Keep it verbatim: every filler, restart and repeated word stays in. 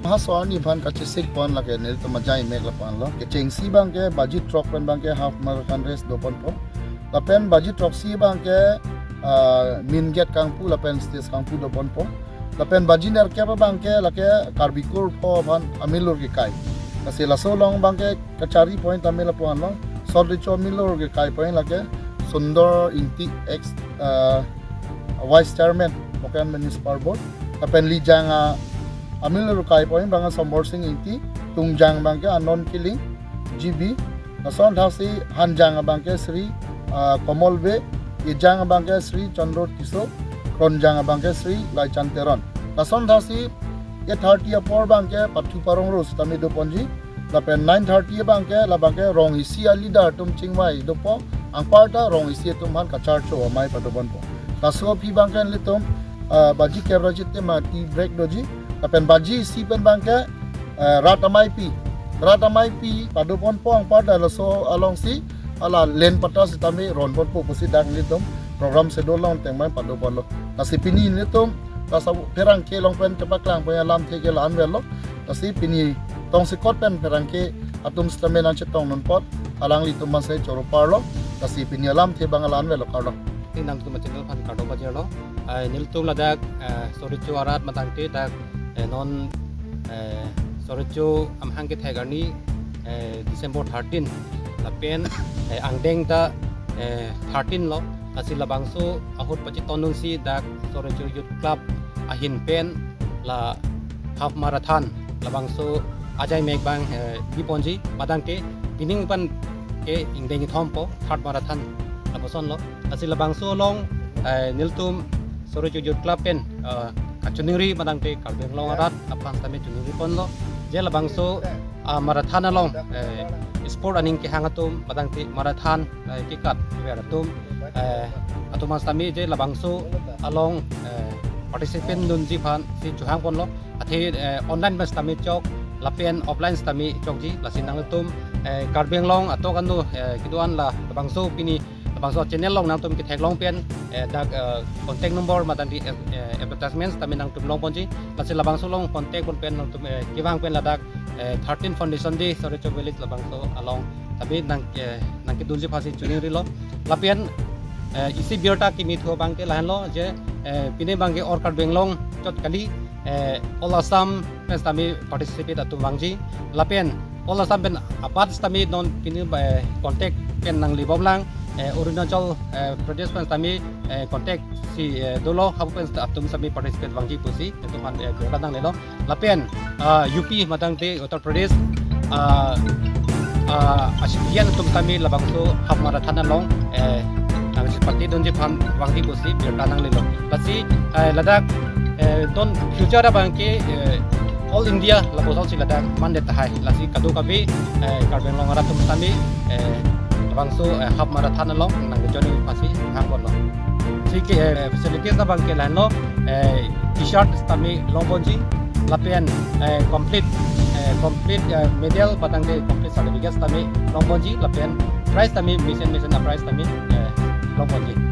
Mahaso arni aphan kachesik pon lake nelitum ajai mek lapu-an lo. Kechengsi abangke baji throk pen abangke half marathon race doponpo. Lapen baji throksi abangke, ah, main gate kangpu lapen stage kangpu doponpo. Lapen baji nerkep abangke lake Karbi Kur pho aphan amilur kekai. Lasi laso along abangke kachari point tame lapu-an lo. Sot recho amilur kekai point lake Sundor Ingti, ex, ah, Vice Chairman Bokajan Municipal Board. Lapen Lijang a amilur kekai point abangke Sombor Sing Ingti, Tungjang abangke Anon Killing, G B. Lason thasi Hanjang abangke Sri, ah, Komol Bey, Ejang abangke Sri Chandro Tisso, Kronjang abangke Sri Laichand Teron. Lason thasi eight thirty apor abangke pathu parong ro sitame doponji. Lapen nine thirty abangke, labangke rong isi a leader atum chingvai dopo, anparta rong isi atum aphan kacharcho amei padoponpo. Laso aphi abangke nelitum, ah, baji kep ra chite ma tea break doji. Lapen baji isi pen abangke, ah, rat ameipi. Rat ameipi padoponpo, anparta laso alongsi hala len patta sitame ronponpo pusi dak nelitum program schedule along tengmai padoponlo. Lasi pini nelitum laso pherangke along pen kepaklang pen alamthe ke la-an avelo. Lasi pini tongsekot pen pherangke atum sitame nangchetong non apot alanglitum aphan si choro parlo. Lasi pini alamthe abang la-an avelo, kardom. Nangtum channel aphan kardom pajirlo. Eh, nelitum ladak, eh, Sot Recho arat matangte dak, eh, non, eh, Sot Recho amahang kethek arni, eh, December thirteen. Lapen, eh, angdeng ta, eh, thirteen lo. Lasi labangso ahut pachetongdunsi dak Sot Recho Youth Club ahin pen la half marathon labangso ajai mek abang, eh, biponji, matangte pining pen ke ingdeng kethom po, third marathon lapuson lo. Lasi labangso along, eh, nelitum Sot Recho Youth Club pen, eh, kachiningri matangte Karbi Anglong arat aphan sitame chiningri ponlo. Je labangso, ah, marathon along, eh, sport aning kehang atum matangte marathon, eh, kekat ver atum, eh, atum aphan sitame je labangso along, eh, participant dunji aphan si chohang ponlo. Athe, eh, online pen sitame chok, lapen offline sitame chokji, lasi nangtum, eh, Karbi Anglong atok anu, eh, kedo-an la labangso pini labangso channel along nangtum ketheklong pen, eh, dak, eh, contact number matangte, eh, eh, advertisement sitame nangtum longponji. Lasi labangso along contact pon pen nangtum, eh, kevang pen ladak, eh, thirteen Foundation Day Sot Recho Village labangso along sitame nang, eh, nangkedunji aphan si chiningrilo. Lapen, eh, isi birta kimi thu abangke lahenlo je, eh, pini abangke all Karbi Anglong chot kali, eh, all Assam pen sitame participate atum vangji. Lapen all Assam pen apart sitame non pini, eh, contact pen nanglibomlang, eh, Arunachal, eh, Pradesh pen sitame, eh, contact si, eh, dolo, hapu pen atum sitame participate vangji pusi nelitum aphan, eh, birta nanglelo. Lapen, ah, U P matangte Uttar Pradesh, ah, ah, asian atum sitame labangso half marathon along, eh, nangchepatedunji aphan vangji pusi birta nanglelo. Lasi, eh, ladak, eh, non future abangke, eh, all India lapuson si ladak mandet tahai. Lasi kadokave, eh, Karbi Anglong arat atum sitame, eh, labangso, eh, half marathon along nangjoin aphan si hang ponlo. Si ke, eh, facilities abangke lahenlo, eh, T-shirt sitame longponji, lapen, eh, complete, eh, complete, eh, medal matangte complete certificate sitame longponji, lapen prize sitame mesen mesen a-prize sitame, eh, longponji.